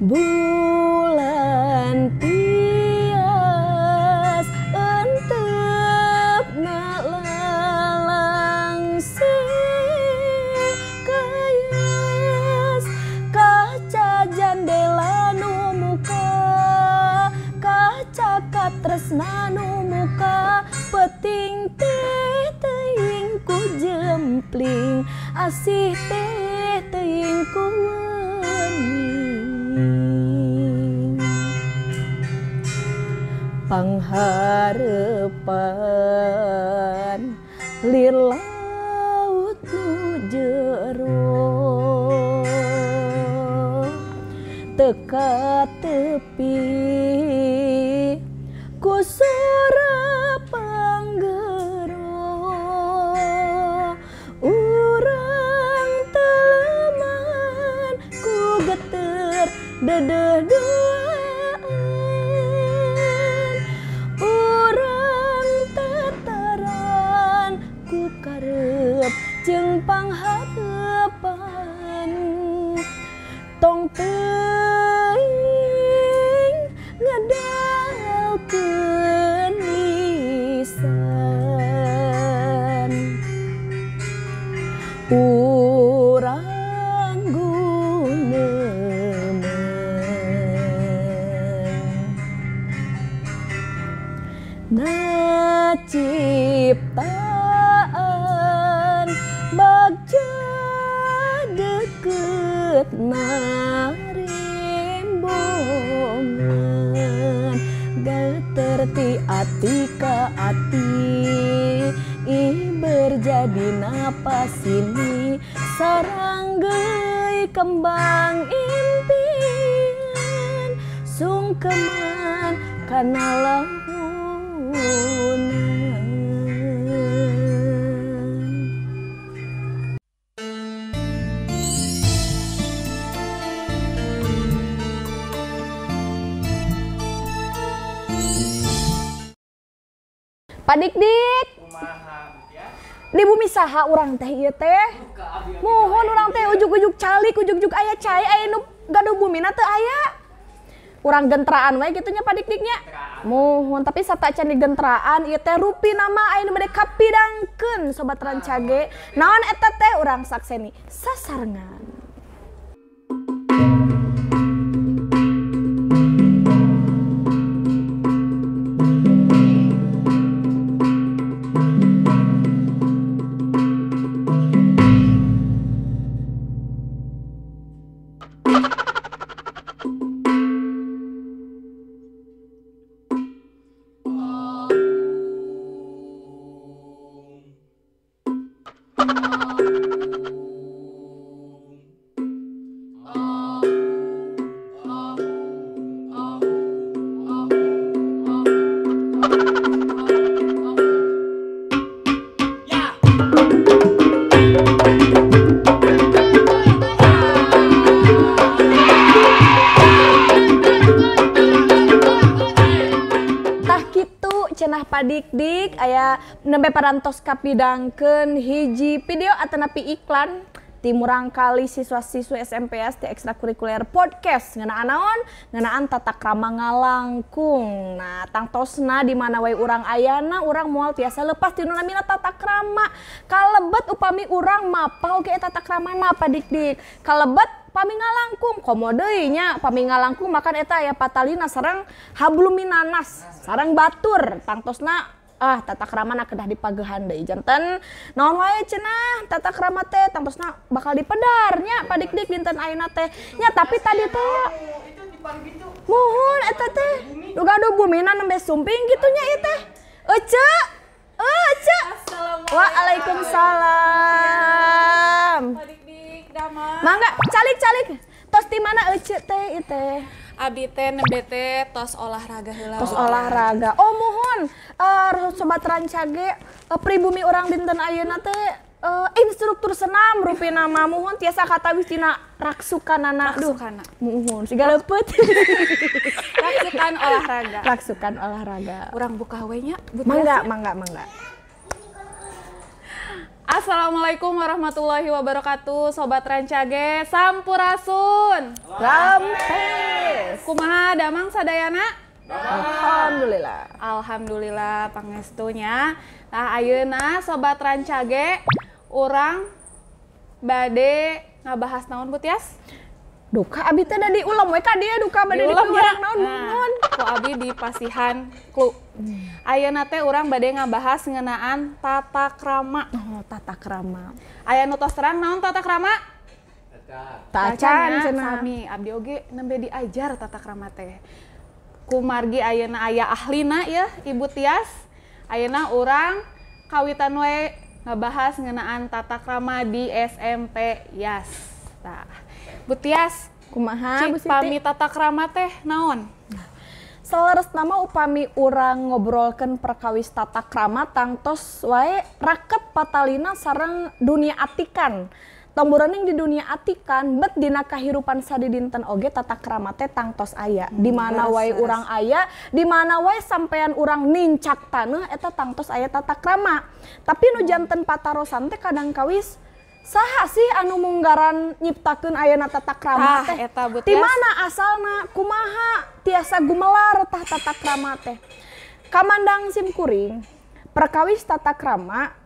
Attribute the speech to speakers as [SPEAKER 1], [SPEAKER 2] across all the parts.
[SPEAKER 1] Bulan tias entep na lalangse kayas kaca jandela nu muka kaca katresna nu muka peting teh teuing ku jempling asih teh teuing ku wening pangharepan lir laut nu jero teka tepi ku sora panggero urang teleman ku geter dedeh duaan urang tataran ku karep jeung pangharepan tong teuing ngedalkeun lisan urang guneman na ciptaan bagja deket narimbongan geter ti ati ka ati berjadi napas ini saranggeui kembang impian sungkeman kana lahunan. Pak Dik-dik, di bumi saha urang teh ieu teh? Muhun urang teh ujug-ujug calik, ujug-ujug aya cai, aya nu gaduh bumina teu aya. Urang gentraan wae kitu nya Pak Dik-diknya. Muhun, tapi satacan di gentraan ieu teh rupi nama aya nu bade kapidangkeun sobat Rancage. Naon eta teh urang sakseni sasarengan. Cenah Pak Dik-dik aya nembe parantos kapidangkeun hiji video atanapi iklan ti murangkali siswa-siswi SMPS di ekstrakurikuler podcast ngeunaan naon ngeunaan tata krama ngalangkung. Nah tangtosna di mana wae urang ayana urang moal tiasa lepas ti nu namina tata krama kalebet upami urang mapal ge tata kramana Pak Dik-dik kalebet pami ngalangkung komo deui nya pami ngalangkung makan eta aya patalina sareng habluminanas sareng batur tangtosna tata kramana kedah dipagehan deui janten naon wae cenah tata krama teh tangtosna bakal dipedar nya Pak Dik-dik dinten ayeuna teh nya tapi tadi teh muhun eta teh nu gaduh bumina nembe sumping kitu nya ieu teh ece ece. Waalaikumsalam. Mangga calik-calik tos di mana ece teh ieu teh?
[SPEAKER 2] Abi teh nembe teh tos olahraga heula.
[SPEAKER 1] Tos olahraga. Oh muhun sobat Rancage pribumi urang dinten ayeuna teh instruktur senam rupina mah muhun tiasa katawis tina raksukanana.
[SPEAKER 2] Raksukana.
[SPEAKER 1] Muhun siga leupeut.
[SPEAKER 2] Raksukan olahraga.
[SPEAKER 1] Raksukan olahraga.
[SPEAKER 2] Urang buka we nya.
[SPEAKER 1] Mangga, mangga, mangga.
[SPEAKER 2] Assalamualaikum warahmatullahi wabarakatuh, Sobat Rancage, Sampurasun.
[SPEAKER 1] Rampes.
[SPEAKER 2] Kumaha damang sadayana?
[SPEAKER 1] Alhamdulillah.
[SPEAKER 2] Alhamdulillah pangestunya. Nah, ayeuna Sobat Rancage urang bade ngabahas naon Bu Tias?
[SPEAKER 1] Duka abi teh da diulem we ka dieu duka bade dipiwarang naon
[SPEAKER 2] mun. Ku abi di pasihan klu. Ayeuna teh urang bade ngabahas ngeunaan tata krama.
[SPEAKER 1] Oh, tata krama.
[SPEAKER 2] Aya nu tos terang naon tata krama?
[SPEAKER 1] Tacan cenah.
[SPEAKER 2] Sami abdi oge nembe diajar tata krama teh. Kumargi ayeuna aya ahlina ya Ibu Tias. Ayeuna urang kawitan we ngabahas ngeunaan tata krama di SMP Yas. Tah. Bu Tias,
[SPEAKER 1] kumaha Bu Siti?
[SPEAKER 2] Pami tata krama teh naon?
[SPEAKER 1] Saleresna nama upami urang ngobrolkeun perkawis tata krama tangtos wae raket patalina sareng dunia atikan. Tong boroning di dunia atikan bet dina kahirupan sadidinten oge tata krama teh tangtos aya. Di mana wae urang aya, di mana wae sampean urang nincak taneuh eta tangtos aya tata krama. Tapi nu janten patarosan teh kadang kawis saha sih anu munggaran nyiptakeun ayana tata krama teh? Di mana asalna? Kumaha tiasa gumelar tah tata krama teh? Kamandang sim kuring, perkawis tata krama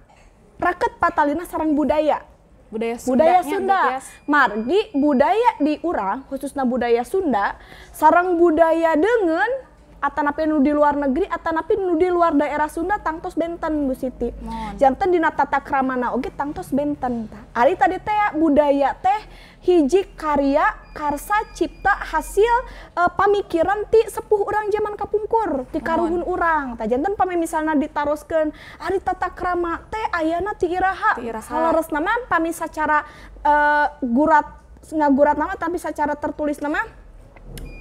[SPEAKER 1] raket patalina sareng budaya. Budaya Sunda. Margi budaya di urang, khususna budaya Sunda, sareng budaya deungeun atanapi nu di luar negeri, atanapi nu di luar daerah Sunda tangtos benten Bu Siti. Janten dina tata kramana oge tangtos benten. Ari tadi teh budaya teh hiji karya karsa cipta hasil pamikiran ti sepuh urang zaman kapungkur, ti karuhun urang. Tah janten pami misalna ditaroskeun ari tata krama teh ayana ti iraha. Saleresna mah pami sacara gurat ngagurat nama tapi secara tertulis nama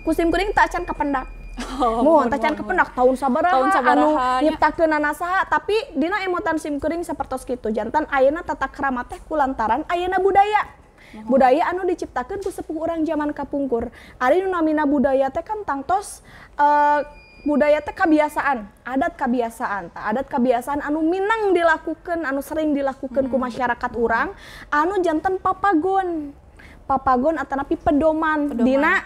[SPEAKER 1] kusim kuring tak acan kapendak. Mohon tacan kependak tahun sabaraha anu nyiptakeunana saha tapi dina emotan sim kuring sapertos kitu jantan ayeuna tata krama teh kulantaran ayeuna budaya. Budaya anu diciptakeun ku sepuh urang zaman kapungkur. Ari nu namina budaya teh kan tangtos budaya teh kebiasaan, adat kebiasaan. Tah adat kebiasaan anu minang dilakukeun, anu sering dilakukeun ku masyarakat urang anu janten papagon. Papagon atanapi pedoman dina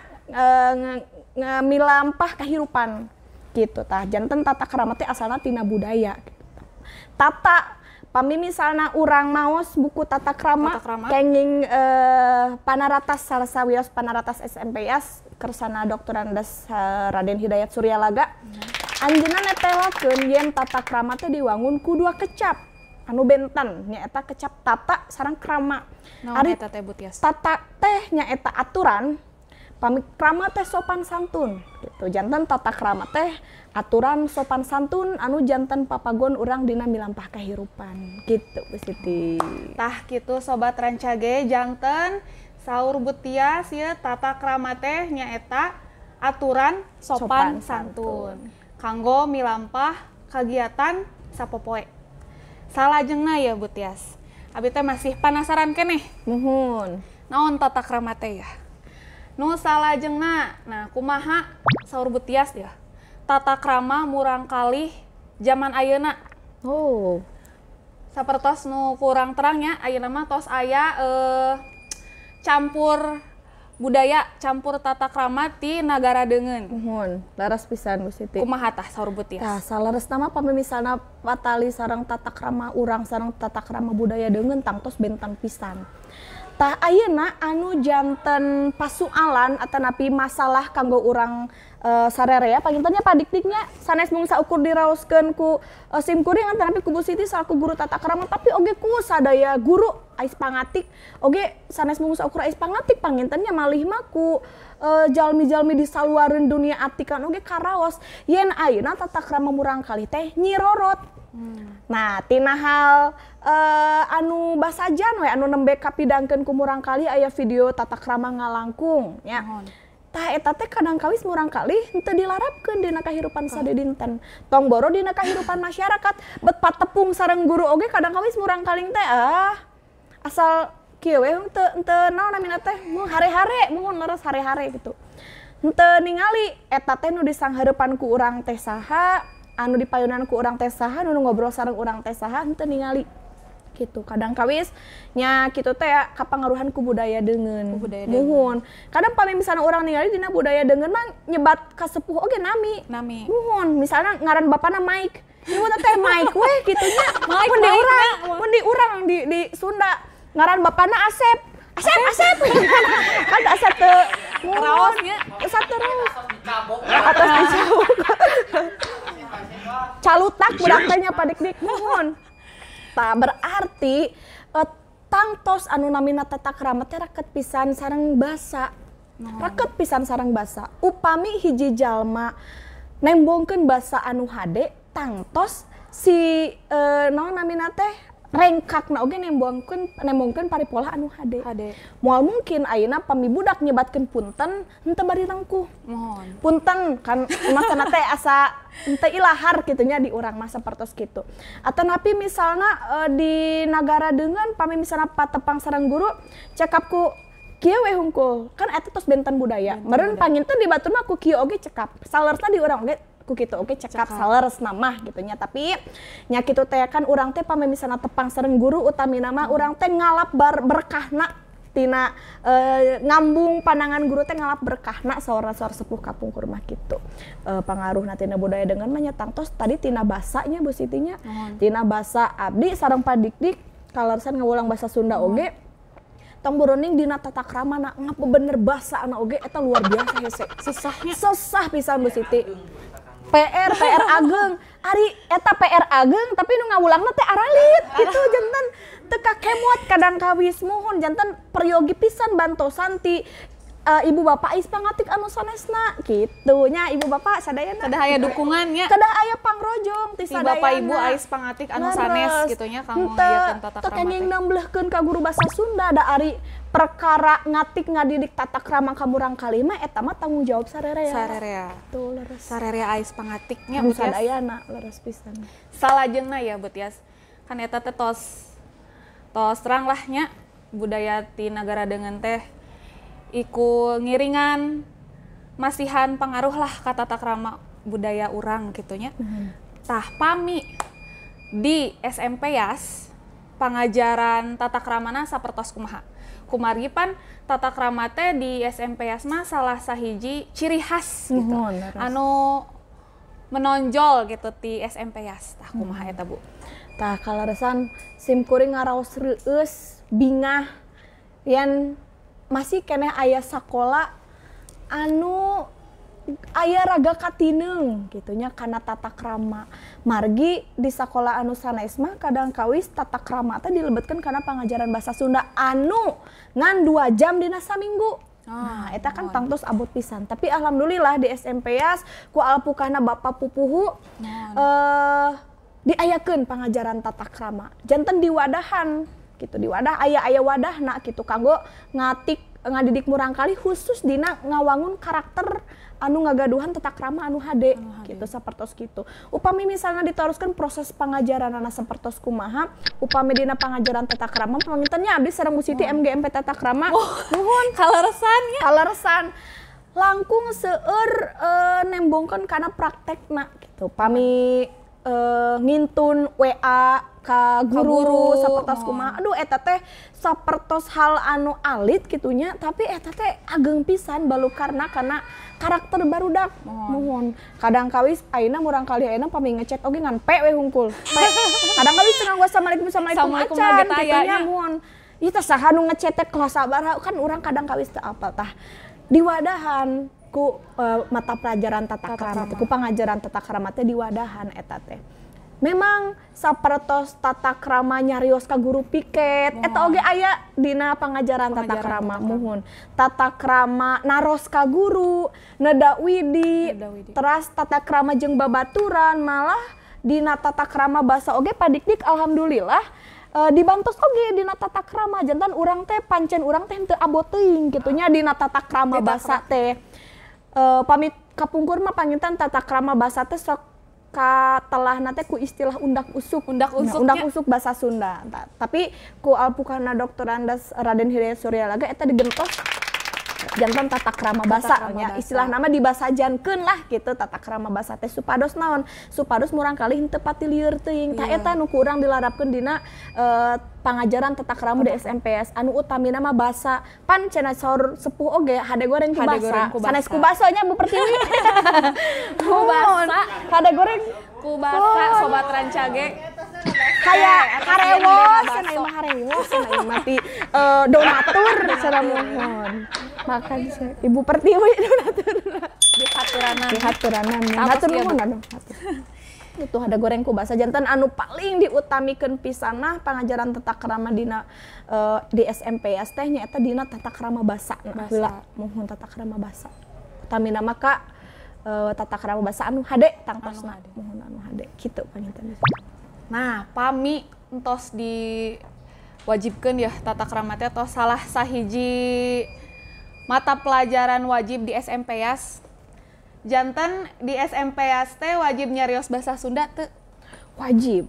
[SPEAKER 1] milampah kehidupan gitu tah janten tata krama teh asalna tina budaya gitu. Tata pami misalna urang maos buku tata krama kenging panaratas salah sawios panaratas SMP Yas kersana Doktorandes Raden Hidayat Suryalaga. Anjeunna netelakeun yen tata krama teh diwangun ku dua kecap anu benten nyaeta kecap tata sareng krama. Ari
[SPEAKER 2] eta teh Bu Tias?
[SPEAKER 1] Tata teh nyaeta aturan, pami krama teh sopan santun gitu. Janten tata krama teh aturan sopan santun anu janten papagon urang dina milampah kahirupan gitu Bu Siti.
[SPEAKER 2] Tah kitu Sobat Rancage janten saur Bu Tias ya tata krama teh nyaeta aturan sopan santun kanggo milampah kagiatan sapopoe. Salajengna ya Bu Tias. Abi teh masih penasaran keneh.
[SPEAKER 1] Muhun.
[SPEAKER 2] Naon tata krama teh ya? Nu salajengna, nah kumaha saur Bu Tias ya? Tata krama murang kalih zaman ayeuna.
[SPEAKER 1] Oh.
[SPEAKER 2] Sapertos nu kurang terangnya ayeuna mah tos aya campur budaya, campur tata krama ti nagara deungeun.
[SPEAKER 1] Muhun, laras pisan Bu Siti.
[SPEAKER 2] Kumaha tah saur Bu Tias?
[SPEAKER 1] Tah saleresna mah pami misalna patali sareng tata krama urang sareng tata krama budaya deungeun tangtos benten pisan. Tah ayeuna anu janten pasualan atanapi masalah kanggo urang sarerea panginten nya padikdiknya sanes mung saukur diraoskeun ku sim kuring atanapi ku Bu Siti salaku guru tata krama tapi oge ku sadaya guru ais pangatik oge sanes mung saukur ais pangatik panginten nya malih mah ku jalmi-jalmi di saluareun dunia atikan oge karaos yen ayeuna tata krama murang kalih teh nyirorot. Nah, tina hal anu basajan we anu nembe kapidangkeun ku murang kalih aya video tata krama ngalangkung nya. Tah eta teh kadang kawis murang kalih henteu dilarapkeun dina kahirupan sadidinten. Tong boro dina kahirupan masyarakat bet patepung sareng guru oge kadang kawis murang kalih teh asal kieu we henteu naon namina teh mun hare-hare mun leres hare-hare gitu. Henteu ningali eta teh nu disanghareupan ku urang teh saha, anu dipayunan ku urang teh saha, nu ngobrol sareng urang teh saha henteu ningali. Gitu. Kadang kawis nya kitu teh kapangaruhan ku budaya deungeun. Muhun. Kadang pami misalna urang ningali dina budaya deungeun mah nyebat ka sepuh oge nami.
[SPEAKER 2] Nami.
[SPEAKER 1] Muhun, misalna ngaran bapana Mike. Nyebut teh Mike weh kitu nya. Mun di urang, mun di urang di Sunda ngaran bapana Asep. Asep, Asep. Kan asa teu
[SPEAKER 2] raosnya,
[SPEAKER 1] asa teu raos. Atos dicabok. Calutak budak teh nya Pak Dik-dik muhun. Tah berarti tangtos anu namina tata krama teh raket pisan sareng basa. Raket pisan sareng basa. Upami hiji jalma nembongkeun basa anu hade tangtos si naon namina teh rengkakna oge nembongkeun paripolah anu hade. Moal mungkin ayeuna pami budak nyebatkeun punten henteu bari rengkuh.
[SPEAKER 2] Mohon.
[SPEAKER 1] Punten kan masana teh asa henteu ilahar kitu nya di urang mah sapertos kitu. Atanapi misalna di nagara deungeun pami misalna patepang sareng guru cekap ku kieu we hungkul. Kan eta tos benten budaya. Meureun panginten di batur mah ku kieu oge cekap. Saleresna di urang oge ku kitu oge cekap saleresna mah gitu nya. Tapi nya kitu teh kan urang teh pami misalna tepang sareng guru utamina mah urang teh ngalap berkahna tina ngambung pandangan guru teh ngalap berkahna saur-saur sepuh kapungkur mah kitu. Pangaruhna tina budaya dengan mah nya tangtos tadi tina basanya Bu Siti nya. Tina basa abdi sareng Pak Dik-dik kaleresan ngawulang basa Sunda oge. Tong boroning dina tata krama na ngapa bener basa na oge eta luar biasa hese.
[SPEAKER 2] Sesahnya.
[SPEAKER 1] Sesah pisan Bu Siti. PR ageng. Ari eta PR ageng tapi nu ngawulangna teh aralit gitu janten teu kakemot kadang kawis muhun janten peryogi pisan bantosan ti ibu bapak ais pangatik anu sanesna kitu nya ibu bapak sadayana.
[SPEAKER 2] Kedah aya dukungannya.
[SPEAKER 1] Kedah aya pangrojong ti sadayana.
[SPEAKER 2] Bapak ibu ais pangatik anu sanes kitu nya kanggo ieu tata krama.
[SPEAKER 1] Teu kenging namblehkeun ka guru basa Sunda da ari perkara ngatik ngadidik tata krama ka murangkalih mah eta mah tanggung jawab sarerea.
[SPEAKER 2] Sarerea.
[SPEAKER 1] Tuh leres.
[SPEAKER 2] Sarerea ais pangatiknya Bu Tias.
[SPEAKER 1] Sadayana leres pisan.
[SPEAKER 2] Salajengna ya Bu Tias. Kan eta teh tos terang lah nya budaya ti nagara deungeun teh iku ngiringan masihan pangaruh lah ka tata krama budaya urang kitu nya. Tah pami di SMP Yas pangajaran tata kramana sapertos kumaha. Kumargi pan tata krama teh di SMP Yas mah salah sahiji ciri khas gitu. Anu menonjol gitu ti SMP Yas. Tah kumaha eta Bu?
[SPEAKER 1] Tah kaleresan sim kuring ngaraos reueus bingah yen masih keneh aya sakola anu aya raga katineung gitunya kana tata krama. Margi di sakola anu sanes mah kadang kawis tata krama teh dilebetkeun kana pangajaran bahasa Sunda anu ngan 2 jam dina saminggu. Nah, eta kan tangtos abot pisan. Tapi alhamdulillah di SMP Yas ku alpukahna Bapak Pupuhu diayakeun pangajaran tata krama. Janten diwadahan gitu, di wadah aya wadahna gitu kanggo ngatik ngadidik murangkalih khusus dina ngawangun karakter anu ngagaduhan tata krama anu hade gitu sapertos kitu. Upami misalnya diteruskan proses pangajaranana sapertos kumaha, upami dina pangajaran tata krama panginten nya abdi sareng Bu Siti MGMP tata krama. Nuhun
[SPEAKER 2] kaleresan nya.
[SPEAKER 1] Kaleresan langkung seueur nembongkeun kana praktekna gitu. Pami ngintun WA ka guru sapertos kumaha. Aduh eta teh sapertos hal anu alit gitunya, tapi eta teh ageng pisan balukarna kana karakter barudak. Muhun. Kadang kawis ayeuna murangkalih ayeuna pami ngechat oge ngan P we hungkul. P. Kadang kawis teu nganggo assalamualaikum assalamualaikum acan gitunya muhun. Ieu teh saha nu ngechat teh kelas sabaraha kan urang kadang kawis teu apal tah. Diwadahan ku mata pelajaran tata krama ku pangajaran tata krama teh diwadahan eta teh. Memang sapertos tata krama nyarios ka guru piket eta oge aya dina pangajaran tata krama muhun. Tata krama naros ka guru, neda widi, teras tata krama jeung babaturan, malah dina tata krama basa oge Pak Dik-dik alhamdulillah dibantos oge dina tata krama jantan urang teh pancen urang teh henteu abot teuing kitu nya dina tata krama basa teh. Pamit kapungkur mah panginten tata krama basa teh sok katelahna teh ku istilah undak usuk. Undak usuk, nah, undak usuk bahasa Sunda. Tapi ku alpukana Dr. Andes Raden Hidayat Suryalaga eta digentos Janten tata krama basa nya istilah nama dibasajankeun lah gitu tata krama basa teh supados naon? Supados murangkalih henteu pati lieur teuing. Tah eta nu ku urang dilarapkeun dina pangajaran tata krama di SMPS anu utamina mah basa. Pan cenah saur sepuh oge hade goreng ku basa. Sanes ku baso nya Bu Pertiwi. Ku
[SPEAKER 2] basa,
[SPEAKER 1] hade goreng
[SPEAKER 2] ku basa sobat Rancage.
[SPEAKER 1] Kayak harewos, cenah mah harewos, cenah mah ti donatur cenah mohon. Makan Ibu Pertiwi donatur.
[SPEAKER 2] Dihaturanan.
[SPEAKER 1] Dihaturanan. Hatur nuhun aduh. Itu ada goreng ku basa janten anu paling diutamikeun pisan mah pangajaran tata krama dina di SMPS teh nyaeta dina tata krama basa. Heula mohon tata krama basa. Utamina mah ka tata krama basa anu hade tangtosna. Mohon anu hade kitu panginten.
[SPEAKER 2] Nah, pami entos diwajibkeun ya tata krama teh tos salah sahiji mata pelajaran wajib di SMPS. Janten di SMPS teh wajib nyarios bahasa Sunda teu?
[SPEAKER 1] Wajib.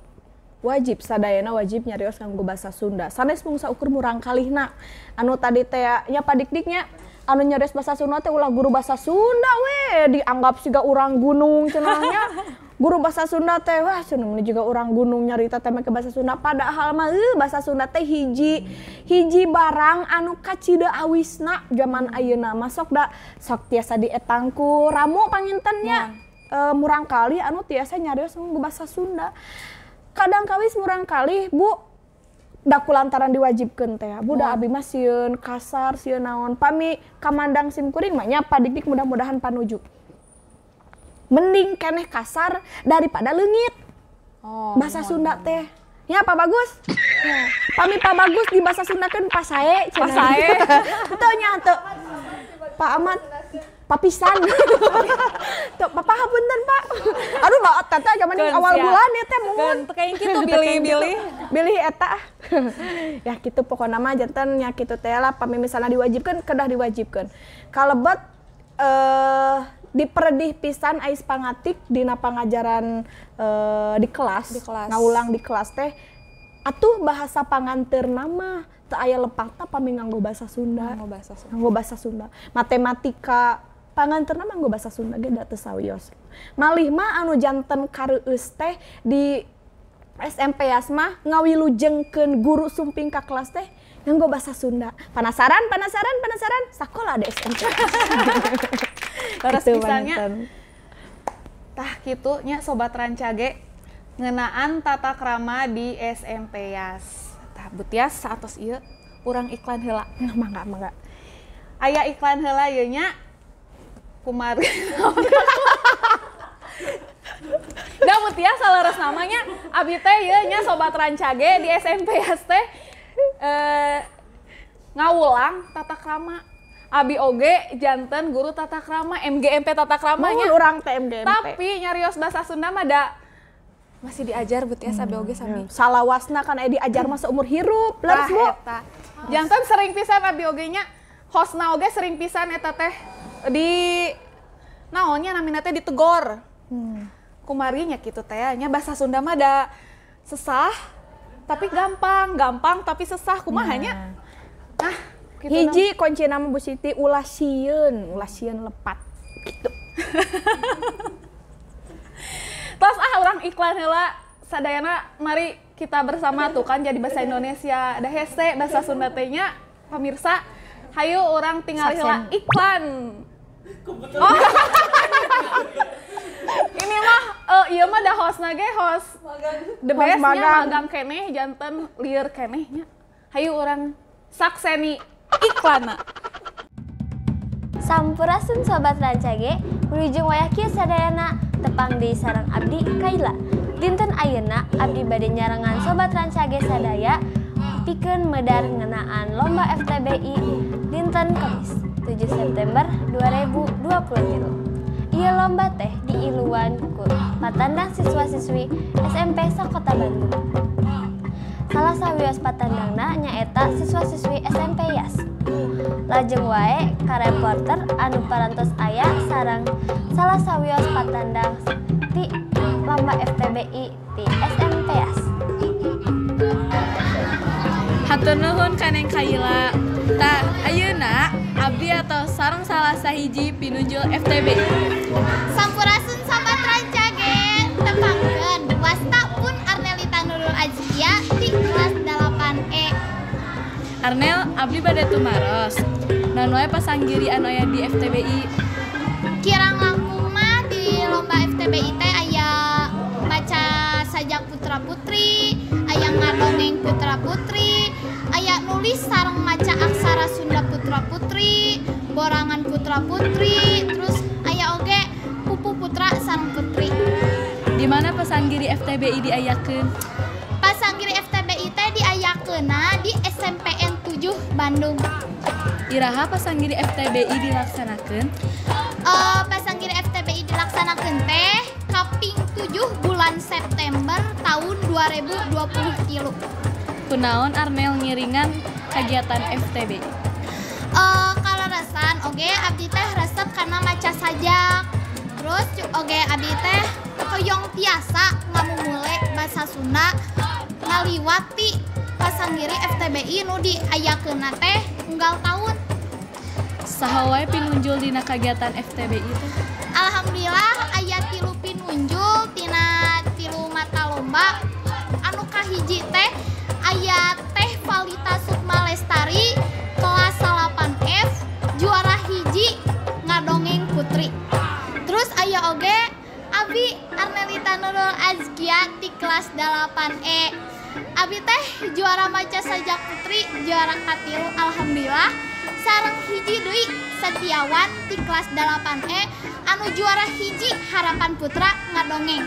[SPEAKER 1] Wajib sadayana wajib nyarios nganggo bahasa Sunda. Sanes mung saukur murangkalihna. Anu tadi teh nya padikdiknya anu nyarios bahasa Sunda teh ulah guru bahasa Sunda we dianggap siga urang gunung cenah nya. Guru bahasa Sunda teh wah cenah meni juga urang gunung nyarita teh make bahasa Sunda padahal mah bahasa Sunda teh hiji hiji barang anu kacida awisna zaman ayeuna mah sok da sok tiasa dietang ku ramu panginten nya murangkalih anu tiasa nyarios nganggo bahasa Sunda. Kadang kawis murangkalih Bu da kulantaran diwajibkeun teh Bu da abi mah sieun kasar sieun naon pami kamandang sim kuring mah nya padikdik mudah-mudahan panuju. Mending keneh kasar daripada leungit. Oh, bahasa Sunda teh. Ya Pak Bagus? Ya. Pami Pak Bagus di bahasa Sunda kan pasae cenah.
[SPEAKER 2] Pasae.
[SPEAKER 1] Teu nya teu. Pak Ahmad papisan. Tuh, Papa hapunten Pak. Aduh maaf tante zaman awal bulan ya teh muhun.
[SPEAKER 2] Kayak gitu bilih-bilih.
[SPEAKER 1] Bilih eta. Ya kitu pokona mah janten nya kitu teh lah pami misalna diwajibkeun kedah diwajibkeun. Kalebet diperedih pisan ais pangatik dina pangajaran di kelas, ngaulang di kelas teh atuh bahasa panganteurna mah teu aya lepatna pami nganggo bahasa Sunda. Nganggo bahasa Sunda. Matematika panganteurna mah nganggo bahasa Sunda ge da teu sawios. Malih mah anu janten kareueus teh di SMPS mah ngawilujengkeun guru sumping ka kelas teh nganggo bahasa Sunda. Penasaran, penasaran, penasaran, sakola di SMP.
[SPEAKER 2] Terus misalnya tah kitu nya sobat Rancage ngeunaan tata krama di SMPS. Tah Bu Tias saatos ieu urang iklan heula.
[SPEAKER 1] Mangga mangga.
[SPEAKER 2] Aya iklan heula ieu nya kumargi. Da Bu Tias saleres namanya abi teh ieu nya sobat Rancage di SMPS teh ngawulang tata krama. Abi oge janten guru tata krama, MGMP tata kramanya.
[SPEAKER 1] Urang teh MGMP.
[SPEAKER 2] Tapi nyarios bahasa Sunda mah da masih diajar Bu Tias abi oge sami.
[SPEAKER 1] Salawasna kan aya diajar mah seumur hirup, leres Bu.
[SPEAKER 2] Janten sering pisan abi oge nya, hostna oge sering pisan eta teh di naonnya namina teh ditegor. Kumargi nya kitu teh nya bahasa Sunda mah da sesah tapi gampang, gampang tapi sesah kumaha nya. Nah, gitu hiji kunci nama Bu Siti ulah sieun lepat gitu. Terus orang iklan heula sadayana mari kita bersama tuh kan jadi bahasa Indonesia da hese bahasa Sunda teh nya pemirsa hayu orang tinggal heula iklan. Oh. Ini mah ieu mah da hostna ge host the best nya magang keneh janten lieur keneh nya. Hayu urang sakseni iklanna.
[SPEAKER 3] Sampurasun Sobat Rancage, wilujeng wayah kieu sadayana tepang deui sareng abdi Kaila. Dinten ayeuna abdi bade nyarengan Sobat Rancage sadaya pikeun medar ngeunaan lomba FTBI dinten Kamis 7 September 2023. Ieu lomba teh diiluan ku patandang siswa-siswi SMP sakota Bandung. Salah sawios patandangna nyaeta siswa-siswi SMP Yas. Lajeng wae ka reporter anu parantos aya sareng salah sawios patandang ti lomba FTBI ti SMP Yas.
[SPEAKER 2] Hatur nuhun ka Neng Kaila. Tah, ayeuna
[SPEAKER 4] Abdi atau sareng salah sahiji pinunjul FTBI.
[SPEAKER 5] Sampurasun Sobat Rancage, tepangkeun wasta pun Arnelita Nurul Azkia di kelas 8E.
[SPEAKER 4] Arnel, abdi bade tumaros. Naon wae pasanggiri anu aya di FTBI?
[SPEAKER 5] Kirang langkung mah di lomba FTBI teh aya maca sajak putra putri, aya ngadongeng putra putri, aya nulis sareng maca aksara Sunda putra putri, borangan putra putri, terus aya oge pupu putra sareng putri.
[SPEAKER 4] Di mana pasanggiri FTBI diayakeun?
[SPEAKER 5] Pasanggiri FTBI teh diayakeunna di SMPN 7 Bandung.
[SPEAKER 4] Iraha pasanggiri FTBI dilaksanakeun?
[SPEAKER 5] Pasanggiri FTBI dilaksanakeun teh kaping 7 bulan September tahun 2023.
[SPEAKER 4] Kunaon Arnel ngiringan kegiatan FTBI?
[SPEAKER 5] Kaleresan oge abdi teh resep karena maca sajak. Terus oge abdi teh hoyong tiasa ngamumule bahasa Sunda ngaliwati pasanggiri FTBI nu diayakeunna teh unggal taun.
[SPEAKER 4] Saha wae pinunjul dina kagiatan FTBI teh?
[SPEAKER 5] Alhamdulillah aya 3 pinunjul tina 3 mata lomba. Anu kahiji teh aya Teh Valita Sukma Lestari kelas 8F juara 1 ngadongeng putri. Terus aya oge Abi Arnelita Nurul Azkia di kelas 8E. Abi teh juara maca sajak putri juara katilu alhamdulillah. Sareng hiji deui Setiawan di kelas 8E anu juara 1 harapan putra ngadongeng.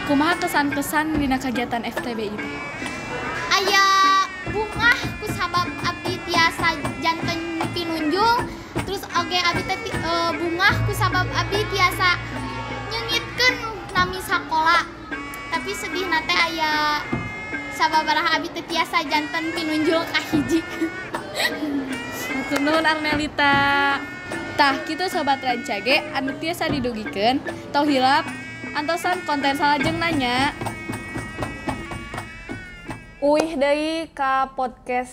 [SPEAKER 4] Kumaha kesan-kesan dina kegiatan FTBI teh?
[SPEAKER 5] Aya bungah kusabab abdi tiasa janten pinunjul, terus oge abdi teh bungah kusabab abdi tiasa nyeungitkeun nami sakola. Tapi sedihna teh aya sababaraha abdi teh tiasa janten pinunjul kahiji.
[SPEAKER 4] Hatur nuhun Arnelita. Tah kitu Sobat Rancage anu tiasa didugikeun, tong hilap antosan konten salajengna nya.
[SPEAKER 2] Uih deui ka podcast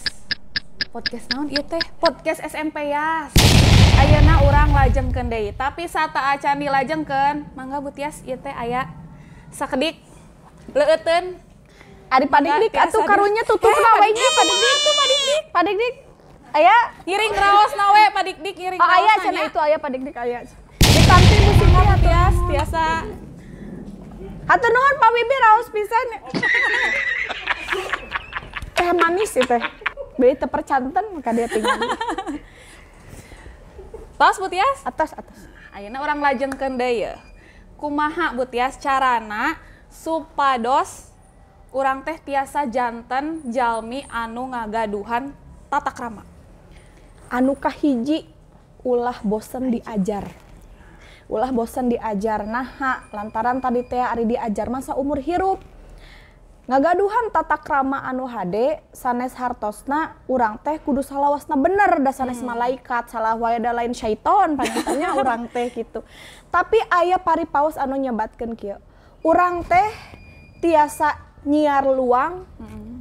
[SPEAKER 2] naon ieu teh? Podcast SMP Yas. Ayeuna urang lajengkeun deui, tapi sata acan dilajengkeun, mangga Bu Tias ieu teh aya sakedik leueuteun.
[SPEAKER 1] Ari Padik-dik atuh karunya tutupna we nya Padik-dik tuh Padik-dik. Padik-dik aya
[SPEAKER 2] ngiring raosna we Padik-dik ngiring
[SPEAKER 1] raosna. Oh aya cenah itu aya Padik-dik aya. Ditampi Bu Siti
[SPEAKER 2] atuh Tias tiasa.
[SPEAKER 1] Hatur nuhun Pak Wibi raos pisan. Teh manis sih teh. Beli teu percanten maka dia tinggal.
[SPEAKER 2] Tos Bu Tias?
[SPEAKER 1] Atas atas.
[SPEAKER 2] Ayeuna urang lajengkeun deui ye. Kumaha Bu Tias carana supados urang teh tiasa janten jalmi anu ngagaduhan tata krama?
[SPEAKER 1] Anu kahiji ulah bosen diajar. Ulah bosen diajar naha lantaran tadi teh ari diajar masa umur hirup. Ngagaduhan tata krama anu hade sanes hartosna urang teh kudu salawasna bener da sanes malaikat salah wae da lain syaiton pangintennya urang teh gitu. Tapi aya paripaos anu nyebatkeun kieu. Urang teh tiasa nyiar luang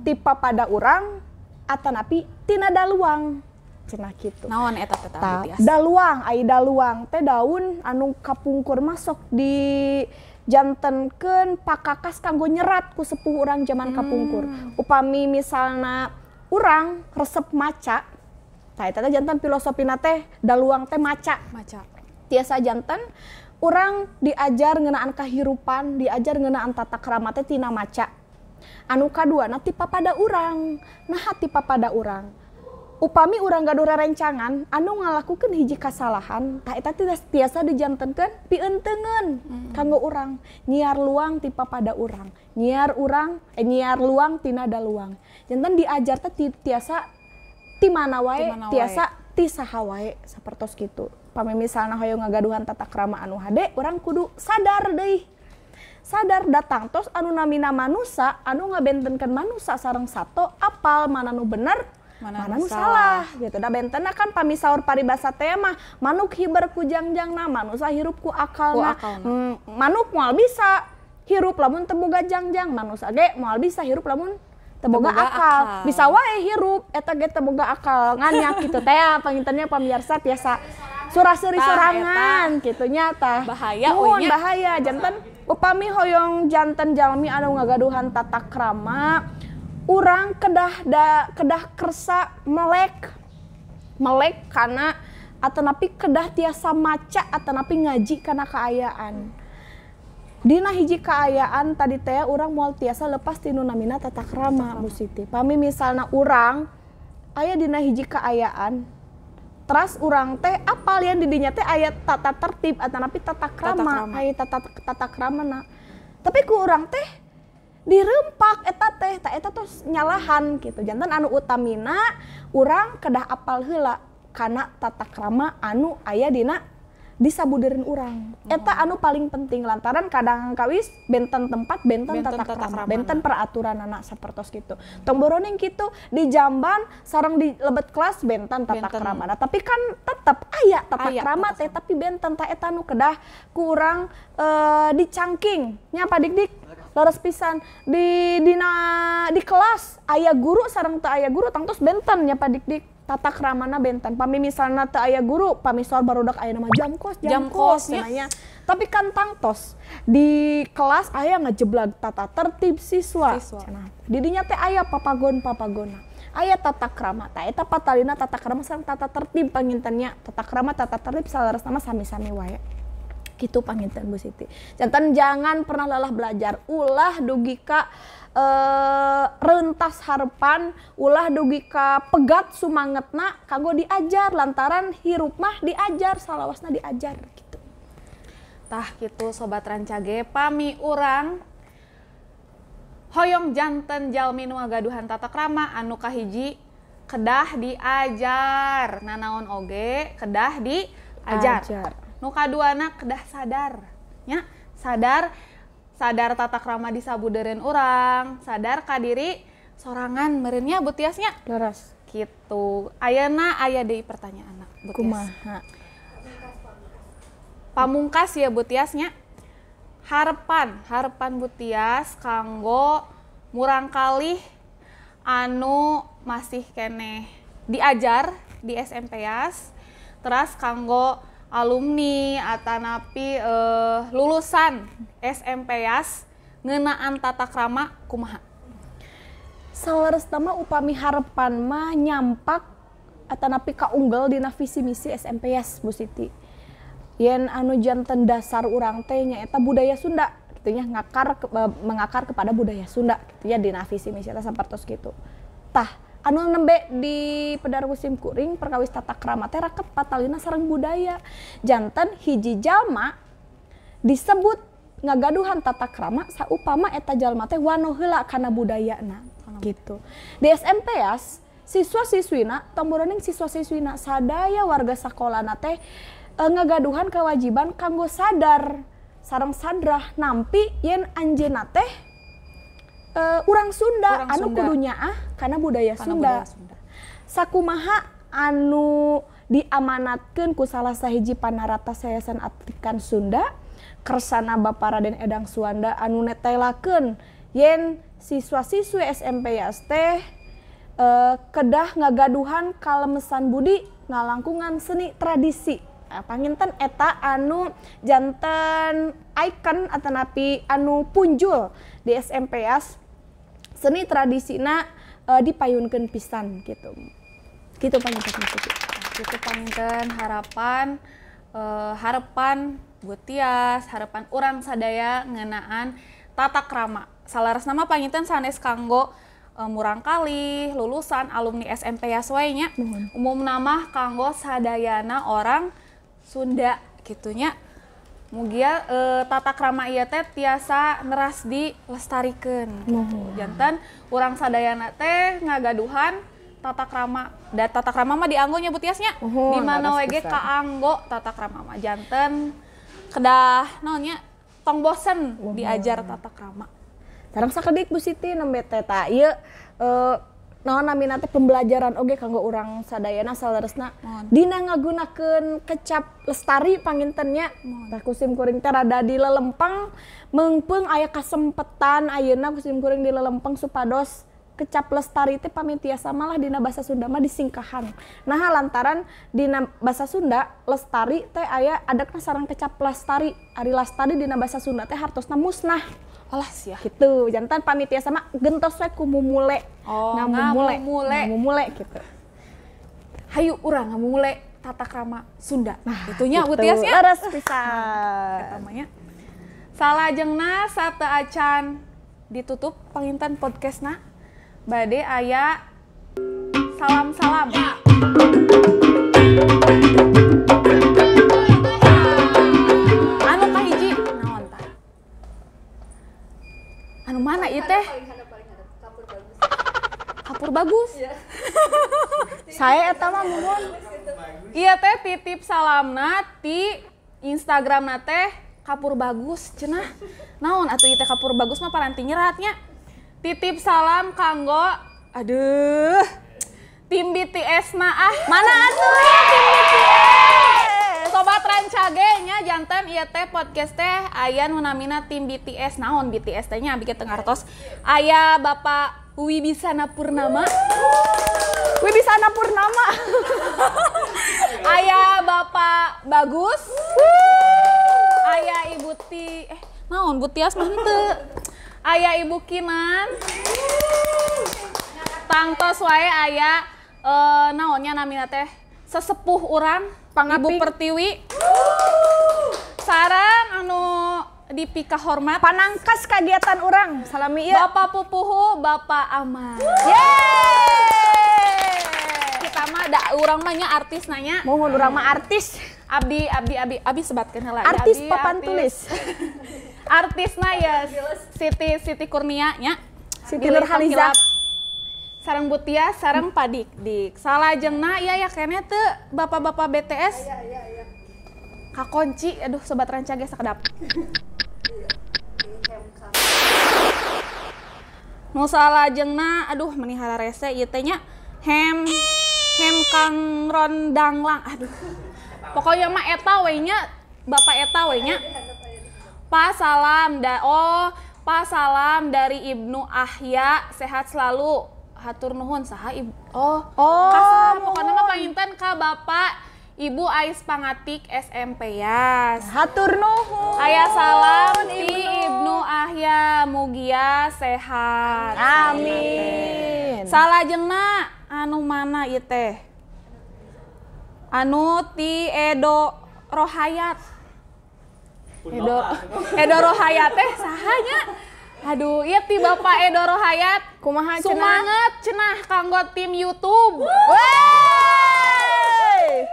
[SPEAKER 1] tipa pada urang atanapi tina daluang cenah kitu.
[SPEAKER 2] Naon eta teh tah?
[SPEAKER 1] Daluang ai daluang teh daun anu kapungkur masuk di jantenkeun pakakas kanggo nyerat ku sepuh urang zaman kapungkur. Upami misalna urang resep maca, tah eta teh janten filosofina teh daluang teh maca.
[SPEAKER 2] Maca.
[SPEAKER 1] Tiasa janten urang diajar ngeunaan kahirupan, diajar ngeunaan tata krama teh tina maca. Anu kaduana ti papada urang. Naha ti papada urang. Upami urang gaduh rerencangan anu ngalakukeun hiji kasalahan, tah eta tiasa dijantenkeun pieunteuneun kanggo urang. Nyiar luang ti papada urang. Nyiar urang nyiar luang tina daluang. Janten diajar teh tiasa ti mana wae, tiasa ti saha wae sapertos kitu. Pami misalna hoyong ngagaduhan tata krama anu hade, urang kudu sadar deui. Sadar datang tos anu namina manusa, anu ngabentenkeun manusa sareng sato apal mana nu bener, mana nu salah gitu. Da bentena kan pami saur paribasa teh mah manuk hiber ku jangjangna, manusa hirup ku akalna. Manuk moal bisa hirup lamun teu boga jangjang, manusa ge moal bisa hirup lamun Teu boga akal. Bisa wae hirup eta ge teu boga akal nganyak kitu teh pangintennya pamirsa tiasa surah-suri sorangan kitu nya tah.
[SPEAKER 2] Bahaya
[SPEAKER 1] euy nya. Bahaya janten upami hoyong janten jalmi anu ngagaduhan tata krama urang kedah kersa melek kana atanapi kedah tiasa maca atanapi ngaji kana kaayaan. Dina hiji kaayaan tadi teh urang moal tiasa lepas tinu namina tata krama Bu Siti. Pami misalna urang aya dina hiji kaayaan teras urang teh apal yang di dinya teh aya tata tertib atanapi tata krama, aya tata kramana. Tapi ku urang teh dirempak eta teh, ta eta tos nyalahan gitu. Janten anu utamina urang kedah apal heula kana tata krama anu aya dina disabudereun urang. Eta anu paling penting lantaran kadang kawis benten tempat, benten tata krama, benten peraturan anak sapertos gitu. Tong boroning kitu di jamban sareng di lebet kelas benten tata krama. Nah, tapi kan tetep aya tata krama teh tapi benten ta eta anu kedah kurang dicangking. Nya Pak Dik-dik leres pisan di dina di kelas aya guru sareng teu aya guru tangtos benten nya Pak Dik-dik. Tata kramana benten. Pami misalna teu aya guru, pami soal barudak aya nama jam kos cenah. Tapi kan tangtos di kelas aya ngejeblag tata tertib siswa. Cenah. Di dinya teh aya papagon-papagona. Aya tata krama. Tah eta patalina tata krama sareng tata tertib pangintennya. Tata krama tata tertib saleresna mah sami-sami wae. Gitu panginten Bu Siti. Janten jangan pernah lelah belajar. Ulah dugi ka rentas harepan, ulah dugi ka pegat sumangetna kanggo diajar lantaran hirup mah diajar salawasna diajar gitu.
[SPEAKER 2] Tah kitu sobat Rancage pami urang hoyong janten jalmi nu ngagaduhan tata krama anu kahiji kedah diajar nanaon oge kedah diajar. Nu kaduana kedah sadar nya, sadar tata krama disabudereun urang, sadar ka diri sorangan meureun nya Bu Tiasnya.
[SPEAKER 1] Leres.
[SPEAKER 2] Kitu. Ayeuna aya deui pertanyaanna Bu Tias.
[SPEAKER 1] Kumaha?
[SPEAKER 2] Pamungkas ya Bu Tiasnya. Harapan Bu Tias kanggo murangkalih anu masih keneh diajar di SMP Yas, teras kanggo alumni atanapi lulusan SMP Yas ngeunaan tata krama kumaha?
[SPEAKER 1] Saleresna mah upami harapan mah nyampak atanapi kaunggel dina visi misi SMP Yas Bu Siti. Yen anu janten dasar urang teh nyaeta budaya Sunda kitu nya, mengakar kepada budaya Sunda kitu nya dina visi misi eta sapertos kitu. Tah anu nembe di pedar musim kuring perkawis tata krama teh raket patalina sareng budaya. Janten hiji jalma disebut ngagaduhan tata krama saupama eta jalma teh wano heula kana budayana gitu. Di SMP Yas siswa-siswina tong boroning siswa-siswina sadaya warga sakolana teh ngagaduhan kewajiban kanggo sadar sareng sadrah nampi yen anjeunna teh urang Sunda anu kudu nyaah kana budaya Sunda. Sakumaha anu diamanatkeun ku salah sahiji panarata Yayasan Atikan Sunda kersana Bapak Raden Edang Suwanda anu netelakeun yen siswa-siswi SMP Yas teh kedah ngagaduhan kalemesan budi ngalangkungan seni tradisi. Panginten eta anu janten ikon atanapi anu punjul di SMP Yas seni tradisina dipayunkeun pisan gitu. Gitu panginten.
[SPEAKER 2] Gitu panginten harapan harapan Bu Tias, harapan urang sadaya ngeunaan tata krama. Salaresna mah panginten sanes kanggo murangkalih lulusan alumni SMP Yas wae nya. Umumna mah kanggo sadayana orang Sunda gitunya. Mugia tata krama ieu teh tiasa neras dilestarikeun. Janten urang sadayana teh ngagaduhan tata krama. Da tata krama mah dianggo nya Bu Tias nya. Di mana we ge kaanggo tata krama mah. Janten kedah naon nya tong bosen diajar tata krama.
[SPEAKER 1] Sareng sakedik Bu Siti nembe teh ta ieu naon namina teh pembelajaran oge kanggo urang sadayana saleresna dina ngagunakeun kecap lestari pangintennya. Tah kusim kuring teh rada dilelempeng meungpeung aya kasempetan ayeuna kusim kuring dilelempeng supados Kecap lestari teh pami tiasa malah dina bahasa Sunda mah disingkahan. Nah lantaran dina bahasa Sunda lestari teh aya adakna sareng kecap lestari. Ari lestari dina bahasa Sunda teh hartosna musnah.
[SPEAKER 2] Alah sia.
[SPEAKER 1] Gitu. Jantan pami tiasa mah gentos we ku mumule.
[SPEAKER 2] Oh,
[SPEAKER 1] ngamumule.
[SPEAKER 2] ngamumule.
[SPEAKER 1] Gitu.
[SPEAKER 2] Hayu urang ngamumule tata krama Sunda.
[SPEAKER 1] Nah,
[SPEAKER 2] itunya
[SPEAKER 1] gitu.
[SPEAKER 2] Bu Tias nya.
[SPEAKER 1] Leres pisan.
[SPEAKER 2] Eta mah nya. Salajengna sateuacan ditutup panginten podcastna. Bade aya salam-salam. Anu kahiji naon tah? Anu mana ieu teh? Kapur bagus.
[SPEAKER 1] Saya eta mah muhun.
[SPEAKER 2] Iya teh titip salamna ti Instagramna teh kapur bagus cenah. Naon atuh ieu teh kapur bagus mah paranti nyeratnya. Titip salam kanggo aduh tim BTS na ah.
[SPEAKER 1] Mana atuh tim BTS?
[SPEAKER 2] Sobat Rancage nya janten ieu teh podcast teh aya nu namina tim BTS. Naon BTS teh nya abi ge teu ngartos. Aya Bapak Wibisana Purnama.
[SPEAKER 1] Wibisana Purnama.
[SPEAKER 2] Aya Bapak Bagus. Aya Ibu Ti naon Bu Tias mah henteu. Aya Ibu Kinan. Tangtos wae aya naonnya namina teh sesepuh urang
[SPEAKER 1] Pangapik.
[SPEAKER 2] Ibu Pertiwi. Sareng anu dipika hormat
[SPEAKER 1] panangkas kagiatan urang salami ieu
[SPEAKER 2] Bapak Pupuhu, Bapak Aman.
[SPEAKER 1] Yeay!
[SPEAKER 2] Kita mah da urang mah nya artis nanya.
[SPEAKER 1] Mohon urang mah artis.
[SPEAKER 2] Abdi abdi abdi abdi sebatkeun heula.
[SPEAKER 1] Artis
[SPEAKER 2] Abdi,
[SPEAKER 1] papan
[SPEAKER 2] artis.
[SPEAKER 1] tulis.
[SPEAKER 2] Artisna ya Siti Siti Kurnia nya.
[SPEAKER 1] Siti Nurhaliza.
[SPEAKER 2] Sareng Butia, sareng Padik Dik. Salajengna ieu ya keneh teu bapak-bapak BTS.
[SPEAKER 6] Iya.
[SPEAKER 2] Kakonci aduh sobat Rancage sakedap. Nu salajengna aduh meni hararese ieu teh nya hem hem Kang Rondanglang aduh. Pokoknya mah eta we nya bapak eta we nya. Pak salam da oh Pak salam dari Ibnu Ahya sehat selalu hatur nuhun saha ibu oh kasaha pokoknya mah panginten ka Bapak Ibu Ais Pangatik SMP Yas.
[SPEAKER 1] Hatur nuhun.
[SPEAKER 2] Aya salam ti Ibnu Ahya mugia sehat.
[SPEAKER 1] Amin.
[SPEAKER 2] Salajengna anu mana ieu teh? Anu ti Edo Rohayat. Edo Rohayat teh sahanya? Aduh, ieu ti Bapak Edo Rohayat.
[SPEAKER 1] Kumaha cenah?
[SPEAKER 2] Sumanget cenah kanggo tim YouTube.
[SPEAKER 1] Wey!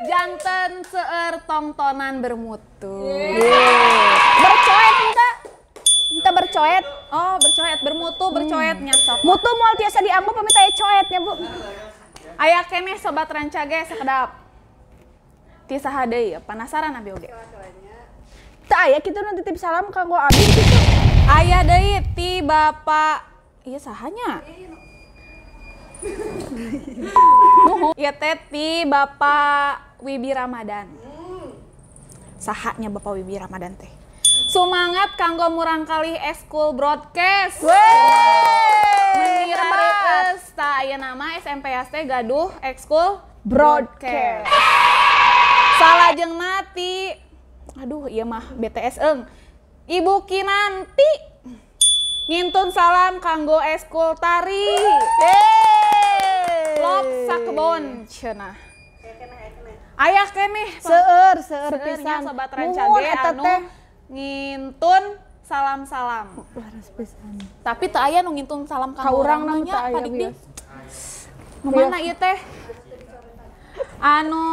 [SPEAKER 2] Janten seueur tongtonan bermutu.
[SPEAKER 1] Bercoet ente. Ente bercoet.
[SPEAKER 2] Oh, bercoet, bermutu, bercoetnya sok.
[SPEAKER 1] Mutu moal tiasa dianggo pamit aya coetnya, Bu.
[SPEAKER 2] Aya keneh sobat Rancage sakedap. Ti saha deui ya, penasaran abi oge.
[SPEAKER 1] Teu aya kitu nu titip salam kanggo abi kitu.
[SPEAKER 2] Aya deui ti Bapak ieu sahanya? Nuhun. Ieu teh ti Bapak Wibi Ramadan. Sahanya Bapak Wibi Ramadan teh. Sumangat kanggo murangkalih eskul broadcast.
[SPEAKER 1] Wey!
[SPEAKER 2] Mengira reueus tah aya nama SMP teh gaduh ekskul
[SPEAKER 1] Broadcast.
[SPEAKER 2] Salajengna ti aduh ieu mah BTS eung. Ibu Kinanti ngintun salam kanggo eskul tari.
[SPEAKER 1] Yeay!
[SPEAKER 2] Lop sakebon cenah. Aya keneh
[SPEAKER 1] Seueur, seueur
[SPEAKER 2] seueurnya
[SPEAKER 1] pisan.
[SPEAKER 2] sobat
[SPEAKER 1] Muhun
[SPEAKER 2] Rancage
[SPEAKER 1] eta
[SPEAKER 2] anu
[SPEAKER 1] teh.
[SPEAKER 2] ngintun salam-salam.
[SPEAKER 1] Leres pisan.
[SPEAKER 2] Tapi teu aya nu ngintun salam
[SPEAKER 1] Ka
[SPEAKER 2] kanggo
[SPEAKER 1] urang
[SPEAKER 2] urang
[SPEAKER 1] mah
[SPEAKER 2] mah nya
[SPEAKER 1] teu aya
[SPEAKER 2] Pak Dikdik.
[SPEAKER 1] bios.
[SPEAKER 2] Nu mana ieu teh? Anu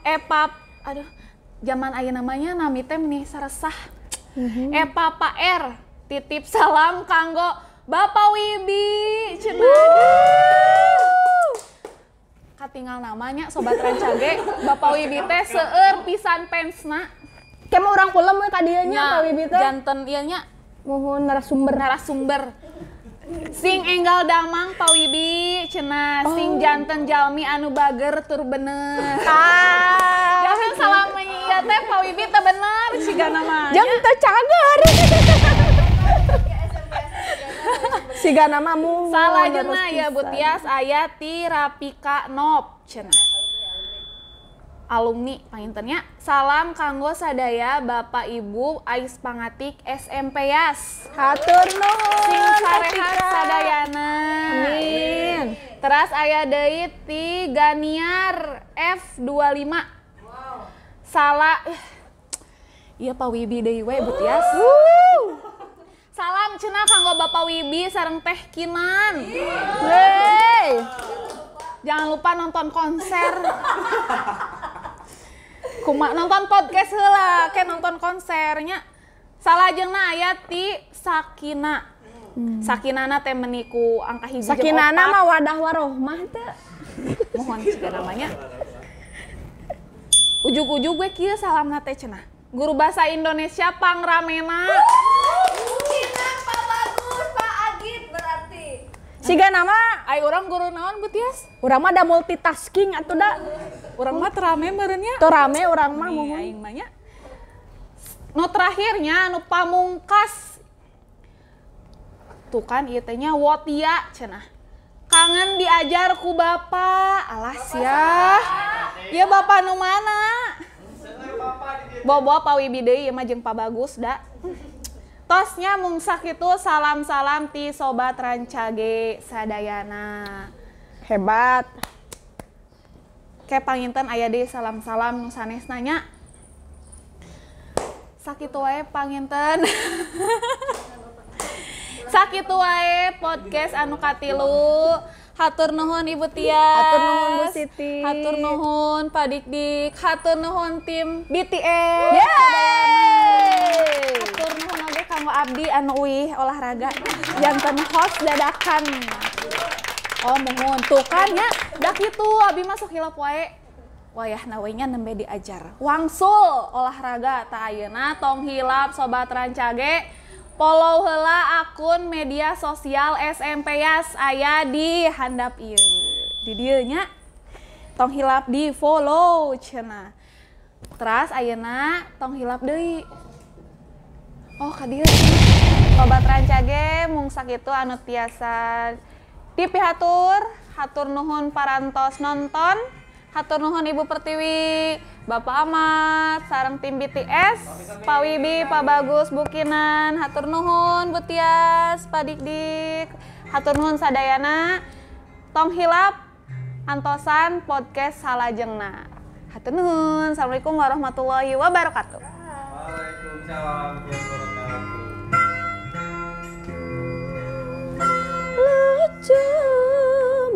[SPEAKER 2] epap aduh zaman aya namanya nami teh meni saresah. Epa Pak R titip salam kanggo Bapak Wibi cenah. Katingal namanya sobat Rancage Bapak Wibi teh seueur pisan fansna.
[SPEAKER 1] Kayak mau urang kulem we ka dieu nya
[SPEAKER 2] Nya,
[SPEAKER 1] Pak Wibi teh.
[SPEAKER 2] Janten ieu nya
[SPEAKER 1] Muhun narasumber.
[SPEAKER 2] narasumber. Sing enggal damang Pak Wibi cenah sing janten jalmi anu bager tur bener.
[SPEAKER 1] Ah.
[SPEAKER 2] Jangan salam ieu teh Pak Wibi teh bener sigana mah.
[SPEAKER 1] Jeung teu cager. Siga nama mu.
[SPEAKER 2] Salajengna ya Bu Tias aya ti Rapika Nop cenah. Alumni pangintennya. Salam kanggo sadaya Bapak Ibu Ais Pangatik SMP Yas.
[SPEAKER 1] Hatur nuhun.
[SPEAKER 2] Sing sarehat sadayana.
[SPEAKER 1] Amin.
[SPEAKER 2] Teras aya deui ti Ganiar F25. Wow. Salah. Iya Pak Wibi deui we Bu Tias. Salam cenah kanggo Bapak Wibi sareng Teh Kinan.
[SPEAKER 1] Wey.
[SPEAKER 2] Jangan lupa nonton konser. Kuma nonton podcast heula, ke nonton konsernya. Salajengna aya ti Sakina. Sakinana teh meniku angka hiji jeung opat.
[SPEAKER 1] Sakinana mah wadah warohmah teh.
[SPEAKER 2] Mohon siga namanya. Ujug-ujug we kieu salamna teh cenah. Guru bahasa Indonesia pangramena.
[SPEAKER 6] Pak Bagus, Pak Agit berarti.
[SPEAKER 1] Siga nama
[SPEAKER 2] ai urang guru naon Bu Tias?
[SPEAKER 1] Urang mah da multitasking atuh da.
[SPEAKER 2] Urang mah teu rame meureun nya.
[SPEAKER 1] Teu rame urang mah muhun.
[SPEAKER 2] Aing mah nya. Nu terakhirnya nu pamungkas. Tuh kan ieu teh nya Wotia cenah. Kangen diajar ku bapak. Alas ya. Ieu bapak nu mana? Bawa-bawa Pak Wibi deui ieu mah jeung Pak Bagus da. Tosnya mung sakitu salam-salam ti Sobat Rancage sadayana.
[SPEAKER 1] Hebat.
[SPEAKER 2] Ke panginten aya deui salam-salam nu sanesna nya. Sakitu wae panginten. Sakitu wae podcast anu katilu. Hatur nuhun Ibu Tias.
[SPEAKER 1] Hatur nuhun Bu Siti.
[SPEAKER 2] Hatur nuhun Pak Dikdik. Hatur nuhun tim BTS.
[SPEAKER 1] Yeay.
[SPEAKER 2] Hatur nuhun oge kanggo abdi anu uih olahraga. Janten host dadakan. Oh muhun tuh kan nya da kitu abi masuk hilap wae. Wayahna we nya nembe diajar. Wangsul olahraga tah ayeuna tong hilap Sobat Rancage. Follow heula akun media sosial SMP Yas aya di handap ieu. Di dieu nya. Tong hilap di follow cenah. Teras ayeuna tong hilap deui. Oh ka dieu. Sobat Rancage mung sakitu anu tiasa dipihatur, hatur nuhun parantos nonton. Hatur nuhun Ibu Pertiwi, Bapak Ahmad, sareng tim BTS, Pak Wibi, Pak Bagus, Bu Kinan, hatur nuhun Bu Tias, Pak Dikdik, hatur nuhun sadayana. Tong hilap antosan podcast salajengna. Hatur nuhun. Assalamualaikum warahmatullahi wabarakatuh.
[SPEAKER 7] Waalaikumsalam warahmatullahi wabarakatuh.
[SPEAKER 1] Lucu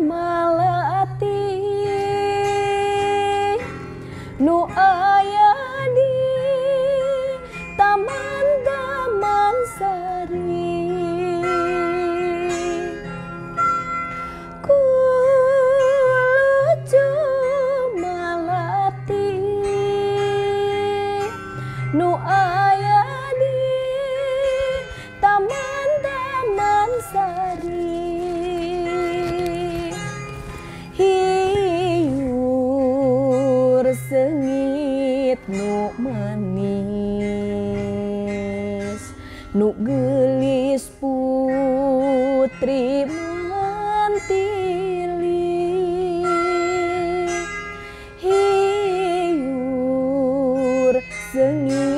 [SPEAKER 1] malati nu aya di taman-taman sari ku lucu malati nu aya di taman-taman sari sengit nu manis nu geulis putri mantili hiur sengit.